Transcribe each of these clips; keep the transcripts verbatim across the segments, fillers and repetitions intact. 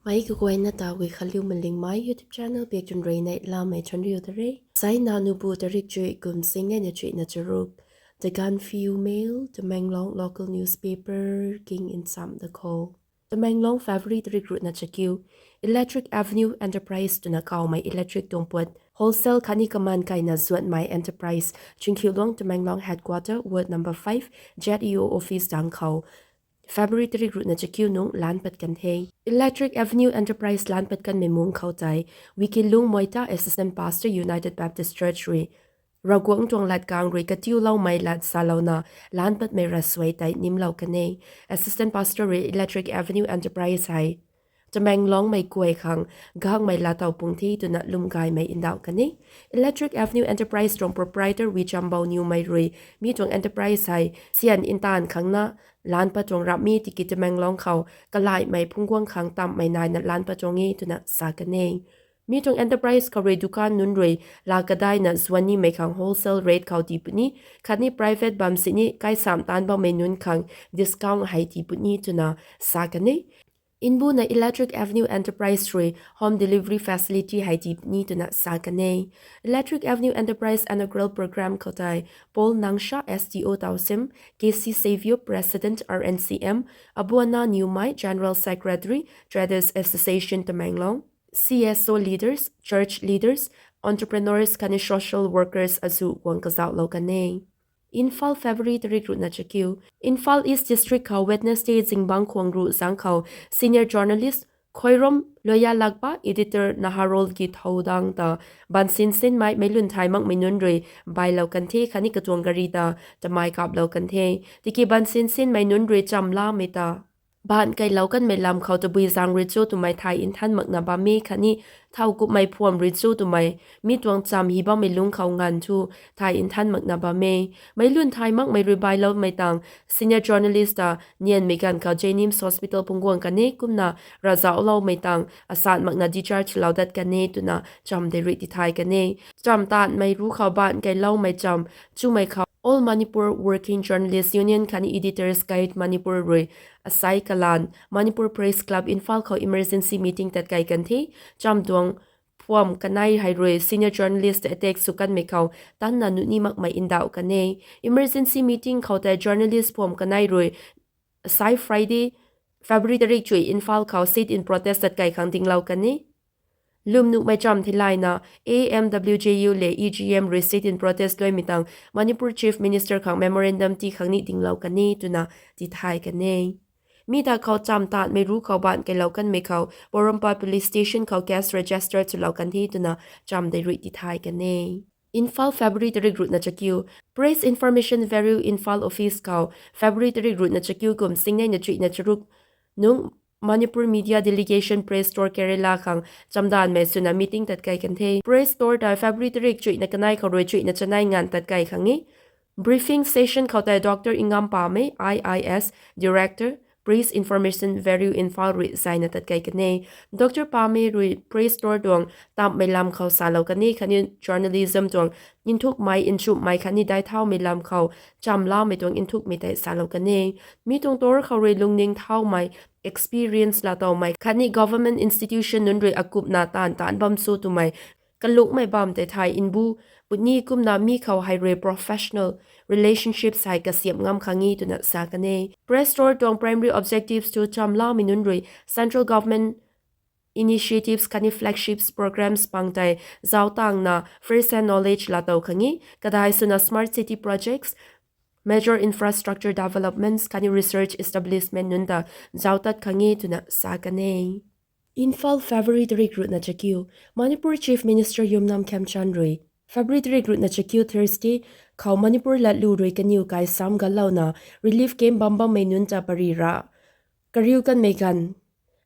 Mei kaguayna ta Guikhanliu Malingmei YouTube channel biak tun rui neihlamei thuanriu ta re. Zaina nubu tarik chuih kum singnei na chuihna charuk. The Gaanphiu Mail, Tamenglong local newspaper king nchamh da kho. Tamenglong, February tarik ruhna chakiu. Electric Avenue Enterprise twna kawmei electric tuang puat wholesale khatni kaman kaina zuanmei enterprise, Chingkhiuluang Tamenglong headquarter, ward number five, Z E O office dang khou February tarik ruhna chakiu nung lan pat kan the. Electric Avenue Enterprise lan pat kanmei mung khou tei, Wikilung Moita, Assistant Pastor, United Baptist Church rui Ravguangc tuang lat kang rui katiuloumei lat salouna lan patmei ravsuai tei nimlou kan e. Assistant Pastor rui Electric Avenue Enterprise hei Tamenglongmei kuay khang gangmei laatow pung the twna lwmgaymei ndauh kan e. Electric Avenue Enterprise tuang proprietor Wichambou Niwmei rui mi tuang enterprise hei syan ntaanv khang na lan pat tuang rap mi tiki Tamenglong khou kalaihmei phungcguang khang tamhmei naina lan pat tuang e twna sa kan e. Mi tuang enterprise khou rui dukan nunc rui la kadaina zuan nimei khang wholesale rate khou tii puni, khatni private bam sini kaisam taanc bammei nunc khang discount hei tii puni twna sa kan e. Mbuna Electric Avenue Enterprise rui home delivery facility hei tii puni twna sa kan e. Electric Avenue Enterprise inaugural program khou tei Paul Nangsha, S D O Tausim, K C Savio, President R N C M, Abuana Niwmei, General Secretary, Traders Association Tamenglong, C S O leaders, church leaders, entrepreneurs khatni social workers azuh guang kazauhlou kan e. Imphal, February tarik ruhna chakiu. Imphal East District khou Wednesday zingbangc khwang ruh zangc khou senior journalist Khoirom Loyalakpa, editor Naharol ki thow dang ta bansin sinmei meic lun thay makmei nunc rui bailou kan the khatni katuang gari ta tamei kaplou kan the. Tiki bansin sinmei nunc rui chamlamei ta baanc keilou kanmei lam khou tabui zaeng rui cho twmei thay nthan makna bam e khatni thow kupmei phuam rui cho twmei mi tuang cham hi bammei lungc khou nganv thu thay nthan makna bam e. Meic lun thay makmei rui bailoumei tang senior journalist ta nianmei ganv khou JNIMS Hospital phungcguang kan e kumna ravzauhloumei tang asan makna discharge lou dat kan e twna cham dei rui tithay kan e. Cham taanmei ruc khou baanc keiloumei cham chumei khou All Manipur Working Journalists Union khatni Editors Guild Manipur rui asai kalan Manipur Press Club Imphal khou emergency meeting tatkei kan the. Cham tuang phuam kanei hei rui senior journalist ta attack sw kanmei khou tanna nuh ni makmei ndauh kan e. Emergency meeting khou tei journalist phuam kanei rui asai Friday, February tarik chuih Imphal khou sit-in protest tatkei khang dinglou kan e. Lwmnuhmei cham theilayna A M W J U le E G M rui sit-in protest luaimei tang Manipur Chief Minister khang memorandum tii khang ni dinglou kan e twna tithay kan e. Mi ta khou cham taanmei ruc khou baanc keilou kanmei khou Porompat Police Station khou case register swlou kan the twna cham dei rui tithay kan e. Imphal, February tarik ruhna chakiu. Press Information Bureau Imphal office khou February tarik ruhna chakiu kum singnei na chuihna charuk nung Manipur Media Delegation Press Store Kerala khang chamdanvmei swna meeting tatkei kan the. Press Store ta February tarik chuihna kanei khou rui chuihna chanei nganv tatkei khang e. Briefing session khou tei Doctor Ingam Pamei, I I S, Director, Press Information Bureau Imphal rui zayna tatkei kan e. Doctor Pamei rui Press Store tuang tamhmei lam khou salou kan e khatni journalism tuang nthukmei, nchumhmei khatni daithaumei lam khou chamlamei tuang nthukmei tei salou kan e. Mi tuang tor khou rui lungning thaumei, experience laatowmei khatni government institution nunc rui akupna taanv taanc bam cho twmei kalungmei bam tei thay mbu puni kumna mi khou hei rui professional relationships hei kasiamh ngam khang e twna sa kan e. Press Store tuang primary objectives thu chamlamei nunc rui central government initiatives khatni flagships programs pang tei zauc tangna first hand knowledge laatow khang e. Kadai swna smart city projects, major infrastructure developments khatni research establishment nunc ta zauc tat khang e twna sa kan e. Imphal, February tarik ruhna chakiu. Manipur Chief Minister Yumnam Khemchand rui February tarik ruhna chakiu Thursday khou Manipur latlu rui kaniw kai sam galouna relief camp bam bammei nunc ta pary ra kariu kanmei ganv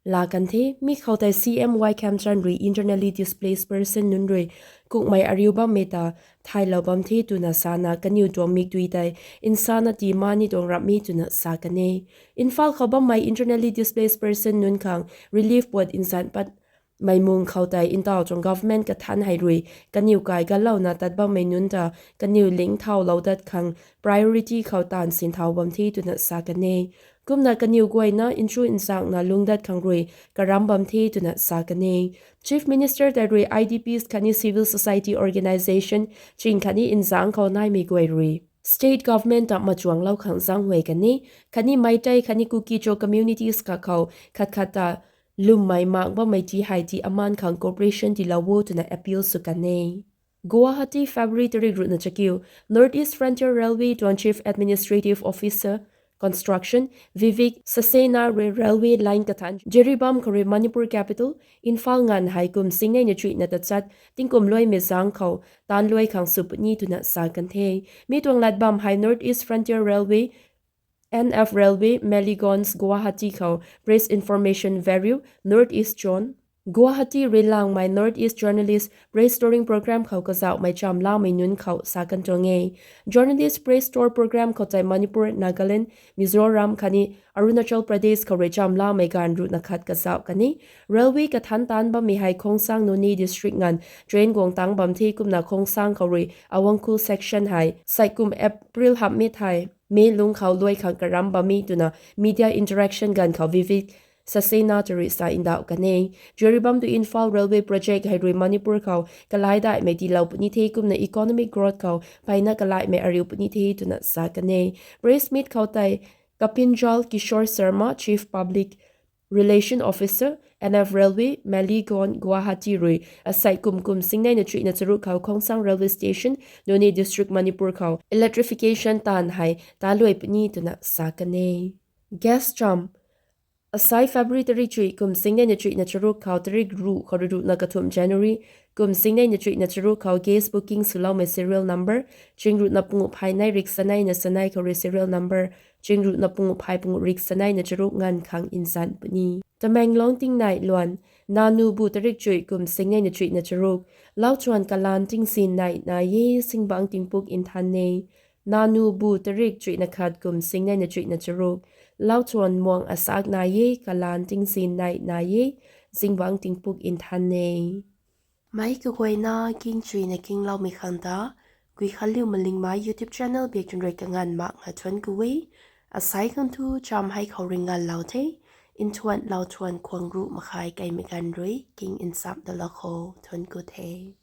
laa kan the. Mi khou tei C M Y Khemchand rui internally displaced person nunc rui kukmei ariu bammei ta thaylou bam the twna sana kaniw tuang mikdui tei nsana tii ma ni tuang rap mi twna sa kan e. Imphal khou bammei internally displaced person nunc khang relief puat nzan pat mei mung khou tei ntaw tuang government kathanc hei rui kaniw kai ganlouna tat bammei nunc ta kaniw ling thaulou dat khang priority khou taanv sinthau bam the twna sa kan e. Kumna kaniw guayna nchu nzangna lungc dat khang rui karam bam the twna sa kan e. Chief Minister tei rui I D Ps khatni civil society organisation ching khatni nzangc khou naimei guay rui state government ta machuanglou khang zaenghuay kan e, khatni Meitei khatni Kuki-Zo communities kakhou khat khat ta lwmmei mak bammei ti hei ti aman khang cooperation tiilou o twna appeal sw kan e. Guwahati, February tarik ruhna chakiu. North East Frontier Railway tuang Chief Administrative Officer, Construction, Vivek Saxena rui railway line kathanc Jiribam khou rui Manipur capital Imphal nganv hei kum singneina chuihna tachat tingkum luaimei zaeng khou taanv luai khang sw puni twna sa kan the. Mi tuang lat bam hei North East Frontier Railway, N F Railway, Maligaonz, Guwahati khou Press Information Bureau, North East Zone, Guwahati rui langmei North East Journalist Press Touring Program khou kazauhmei chamlamei nunc khou sa kan tuang e. Journalist Press Tour Program khou tei Manipur, Nagaland, Mizoram khatni Arunachal Pradesh khou rui chamlamei ganv ruhna khat kazauh kan e. Railway kathanc taanv bammei hei Khongsang, Noney district nganv train guang tangc bam the. Kumna Khongsang khou rui Awangkhul section hei saikum April hamhmei thei May lungc khou luai khang karam bam e twna media interaction ganv khou Vivek Saxena ta rui sa ndauh kan e. Jiribam to Imphal railway project hei rui Manipur khou kalai daihmei tiilou puni the kumna economic growth khou mpeyna kalaimei ariu puni the twna sa kan e. Press meet khou tei Kapinjal Kishore Sharma, Chief Public Relation Officer, N F Railway, Maligaon, Guwahati rui asei kum kum singneina chuihna charuk khou Khongsang Railway Station, Noney District, Manipur khou electrification taanv hei taluai puni twna sa kan e. Gas cham. Asei February tarik chuih kum singneina chuihna charuk khou tarik ruh khou rui ruhna kathumh January kum singneina chuihna charuk khou gas booking swloumei serial number chingruhna pungu phay nei rik sanei na sanei khou rui serial number chingruhna pungu phay pungu rik sanei na charuk nganv khang nzan puni. Tamenglong tingnai luan. Nanu bu tarik chuih kum singneina chuihna charuk. Lauchuan kalan tingzin nai nai e, zingbangc tingpuk nthan e. Nanu bu tarik chuihna khat kum singneina chuihna charuk. Lauchuan muang asak nai e, kalan tingzin nai nai e, zingbangc tingpuk nthan e. Meic kaguayna kingchuina kingloumei khang ta Guikhanliu Malingmei YouTube channel biak tun rui kanganv mak nga thuanc ku e. Asei khang thu cham hei khou rui nganlou the. Nthuan lauchuan khwang ruh makhai kaimei ganv rui king nsap dalou kho. Thuanc ku the.